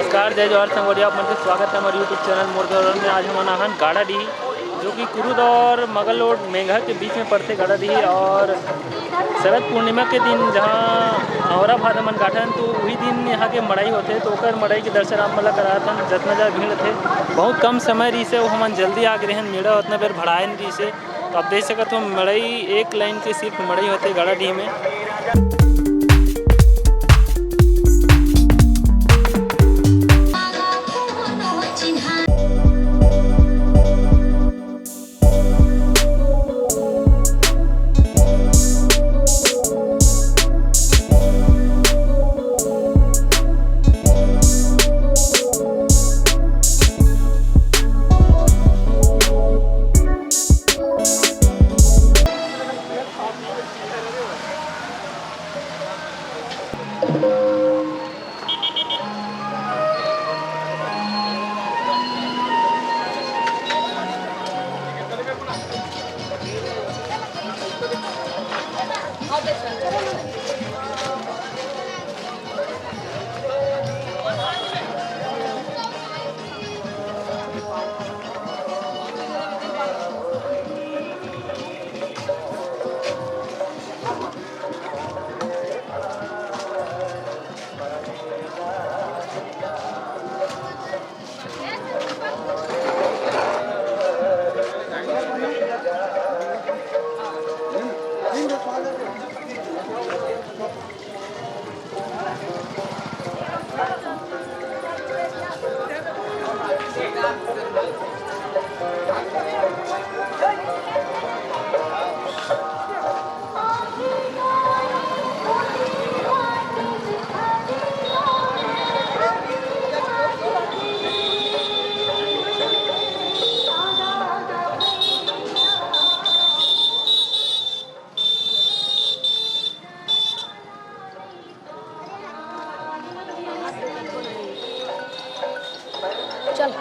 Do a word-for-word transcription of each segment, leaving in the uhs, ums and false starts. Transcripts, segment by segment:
नमस्कार, जय जोहार संगवारी, आप मन के स्वागत है हमारे YouTube चैनल मोर धरोहर में। आज हमन आहन गाड़ाडीह, जो कि कुरूद और मगलोड मेंघा के बीच में पड़थे गाड़ाडीह, और शरद पूर्णिमा के दिन जहाँ औरा भात हमन गाठन, तो वही दिन यहाँ के मड़ई होथे, तो ओकर मड़ई के दर्शन आप मन ला कराथन। जतना ज्यादा भीड़ होथे, बहुत कम समय रहिसे, वो हमन जल्दी आ गे रहेन, मेड़ा उतना बेर भराए नहीं रहिसे। तो आप देख सकत हो, मड़ई एक लाइन के सिर्फ मड़ई होथे गाड़ाडीह में। चल।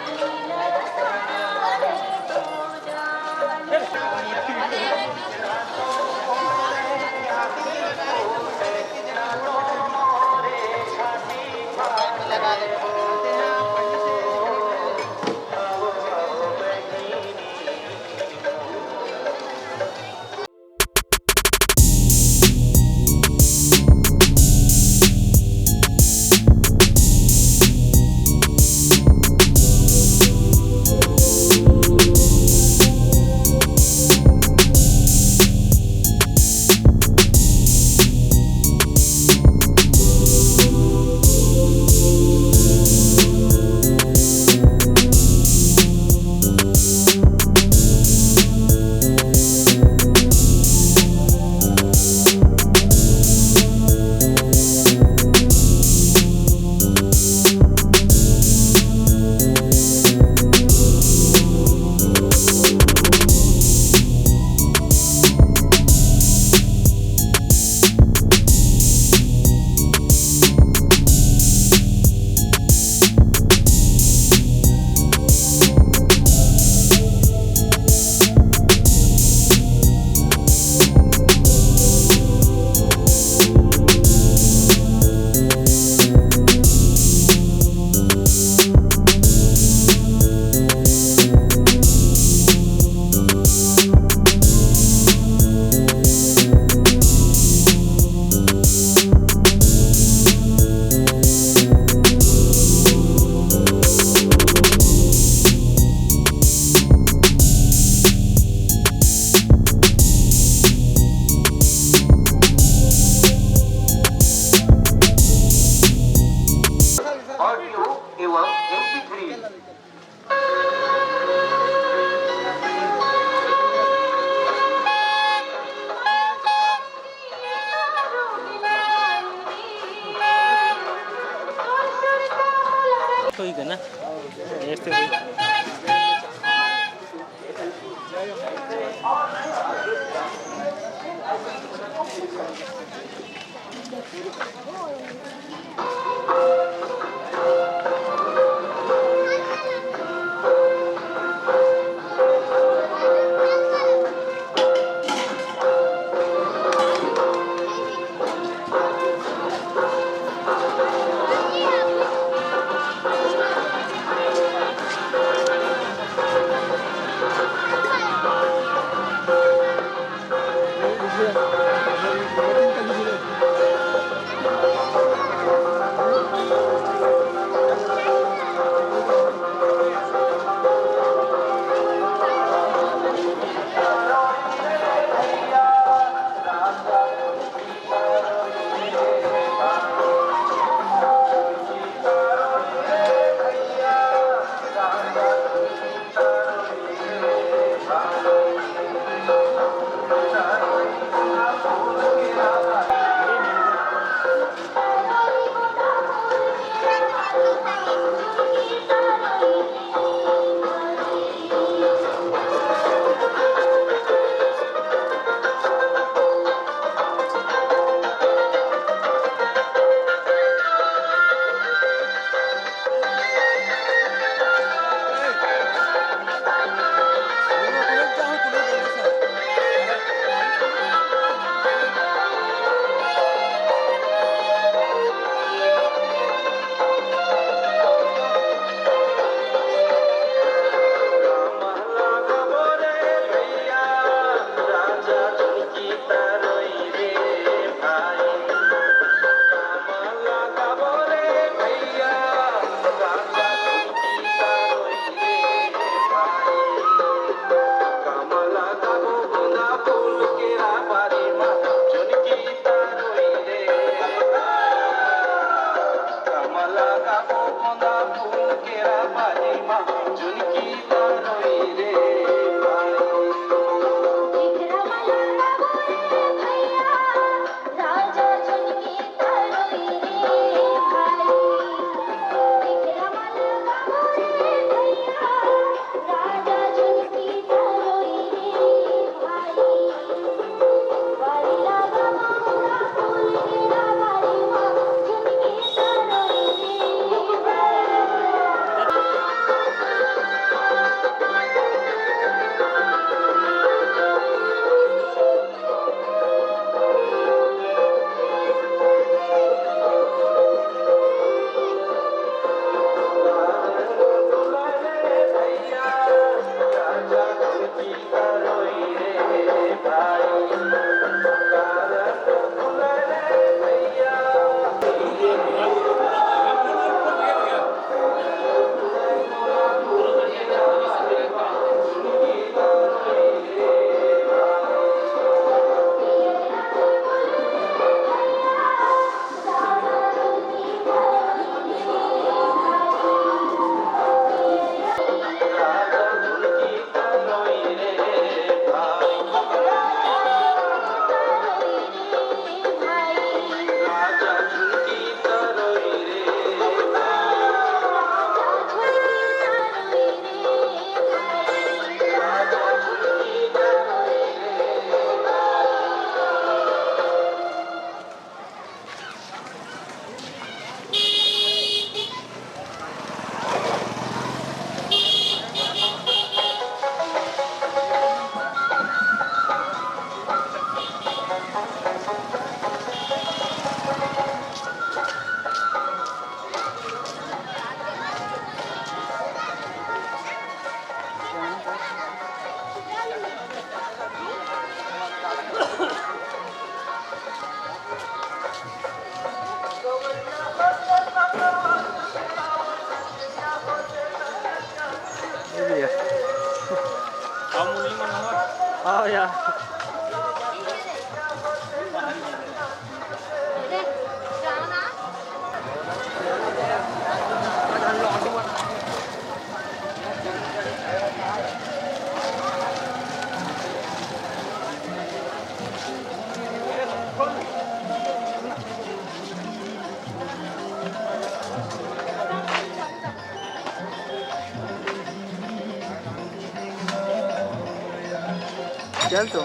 ऑडियो एवं एमपी थ्री। होई गा ना? ऐसे होई। आओ यार। चल तो।